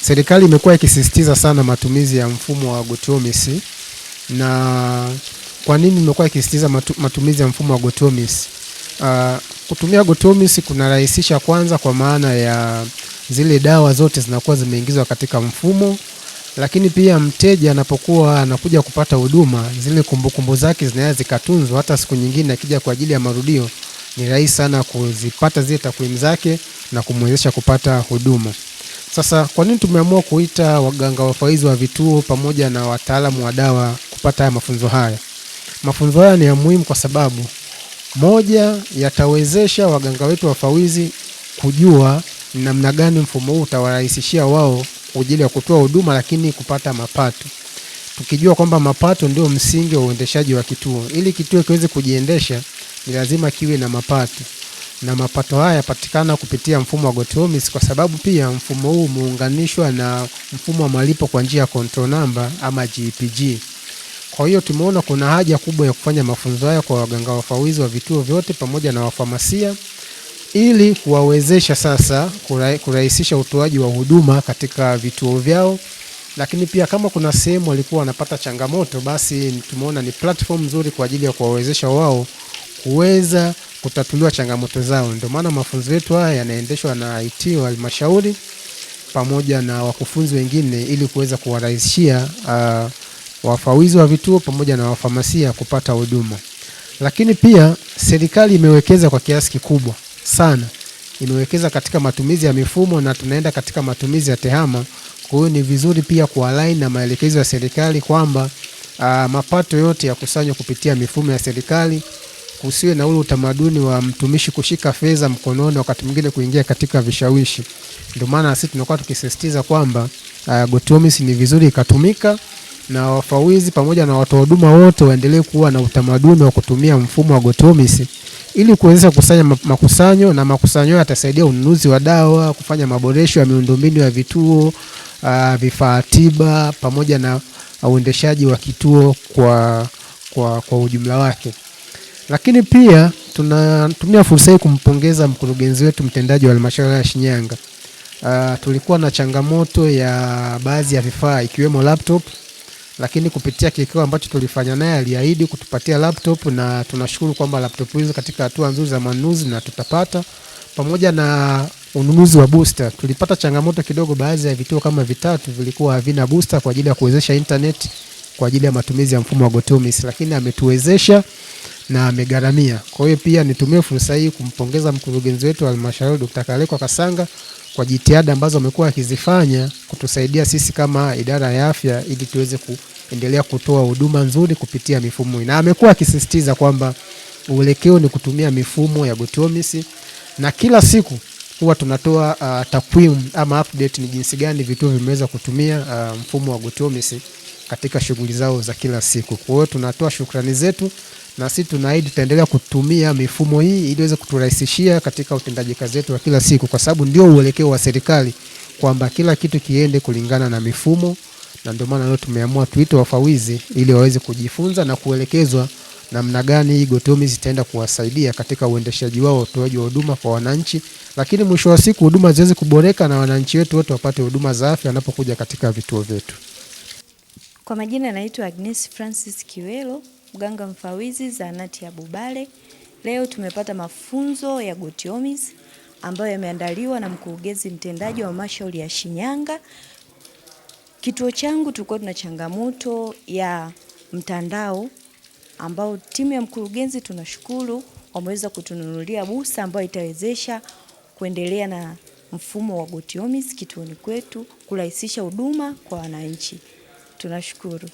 Serikali imekuwa ikisisitiza sana matumizi ya mfumo wa GOTOMIS. Na kwa nini imekuwa ikisisitiza matumizi ya mfumo wa GOTOMIS? Kutumia GOTOMIS kunarahisisha kwanza, kwa maana ya zile dawa zote zinakuwa zimeingizwa katika mfumo, lakini pia mteja anapokuwa anakuja kupata huduma, zile kumbukumbu zake zinaweza zikatunzwa, hata siku nyingine akija kwa ajili ya marudio ni rahisi sana kuzipata zile takwimu zake na kumwezesha kupata huduma. Sasa kwa nini tumeamua kuita waganga wafawidhi wa vituo pamoja na wataalamu wa dawa kupata haya mafunzo haya? Mafunzo haya ni ya muhimu kwa sababu moja, yatawezesha waganga wetu wafawidhi kujua ni namna gani mfumo huu utawarahisishia wao kwa ajili ya kutoa huduma, lakini kupata mapato, tukijua kwamba mapato ndio msingi wa uendeshaji wa kituo. Ili kituo kiweze kujiendesha, ni lazima kiwe na mapato, na mapato haya yapatikana kupitia mfumo wa GOTOMIS, kwa sababu pia mfumo huu umeunganishwa na mfumo wa malipo kwa njia ya control number ama GPG. Kwa hiyo tumeona kuna haja kubwa ya kufanya mafunzo haya kwa waganga wafawidhi wa vituo vyote pamoja na wafamasia ili kuwawezesha sasa kurahisisha utoaji wa huduma katika vituo vyao, lakini pia kama kuna sehemu walikuwa wanapata changamoto, basi tumeona ni platform nzuri kwa ajili ya kuwawezesha wao kuweza kutatuliwa changamoto zao. Ndio maana mafunzo yetu haya yanaendeshwa na IT wa halmashauri pamoja na wakufunzi wengine ili kuweza kuwarahisishia wafawizi wa vituo pamoja na wafamasia kupata huduma. Lakini pia serikali imewekeza kwa kiasi kikubwa sana, imewekeza katika matumizi ya mifumo na tunaenda katika matumizi ya TEHAMA. Kwa hiyo ni vizuri pia kualign na maelekezo ya serikali kwamba mapato yote yakusanywe kupitia mifumo ya serikali, kusiwe na ule utamaduni wa mtumishi kushika fedha mkononi, wakati mwingine kuingia katika vishawishi. Ndio maana sisi tunakuwa tukisisitiza kwamba GOTOMIS ni vizuri ikatumika na wafawizi pamoja na watoa huduma wote waendelee kuwa na utamaduni wa kutumia mfumo wa GOTOMIS ili kuweza kukusanya makusanyo, na makusanyo yatasaidia ununuzi wa dawa, kufanya maboresho ya miundombinu ya vituo, vifaa tiba pamoja na uendeshaji wa kituo kwa ujumla wake. Lakini pia tunatumia fursa hii kumpongeza mkurugenzi wetu mtendaji wa halmashauri ya Shinyanga. Tulikuwa na changamoto ya baadhi ya vifaa ikiwemo laptop, lakini kupitia kikao ambacho tulifanya naye aliahidi kutupatia laptop, na tunashukuru kwamba laptop hizo katika hatua nzuri za manunuzi na tutapata, pamoja na ununuzi wa booster. Tulipata changamoto kidogo, baadhi ya vituo kama vitatu vilikuwa havina booster kwa ajili ya kuwezesha internet kwa ajili ya matumizi ya mfumo wa GOTOMIS, lakini ametuwezesha na amegharamia. Kwa hiyo pia nitumie fursa hii kumpongeza mkurugenzi wetu wa halmashauri Dr. Kalekwa Kasanga kwa jitihada ambazo amekuwa akizifanya kutusaidia sisi kama idara ya afya ili tuweze kuendelea kutoa huduma nzuri kupitia mifumo hii. Na amekuwa akisisitiza kwamba uelekeo ni kutumia mifumo ya GOTOMIS, na kila siku huwa tunatoa takwimu ama update ni jinsi gani vituo vimeweza kutumia mfumo wa GOTOMIS katika shughuli zao za kila siku. Kwa hiyo tunatoa shukrani zetu na sisi tunaahidi tutaendelea kutumia mifumo hii ili iweze kuturahisishia katika utendaji kazi wetu wa kila siku, kwa sababu ndio uelekeo wa serikali kwamba kila kitu kiende kulingana na mifumo, na ndio maana leo tumeamua tuite wafawizi ili waweze kujifunza na kuelekezwa namna gani hii GOTOMIS itaenda kuwasaidia katika uendeshaji wao, utoaji wa huduma kwa wananchi, lakini mwisho wa siku huduma ziweze kuboreka na wananchi wetu wote wapate huduma za afya wanapokuja katika vituo vyetu. Kwa majina naitwa Agnes Francis Kiwelo, mganga mfawizi zahanati ya Bubale. Leo tumepata mafunzo ya GOTOMIS ambayo yameandaliwa na mkurugenzi mtendaji wa halmashauri ya Shinyanga. Kituo changu tulikuwa tuna changamoto ya mtandao ambao timu ya mkurugenzi tunashukuru wameweza kutununulia busa ambayo itawezesha kuendelea na mfumo wa GOTOMIS kituoni kwetu kurahisisha huduma kwa wananchi. Tunashukuru.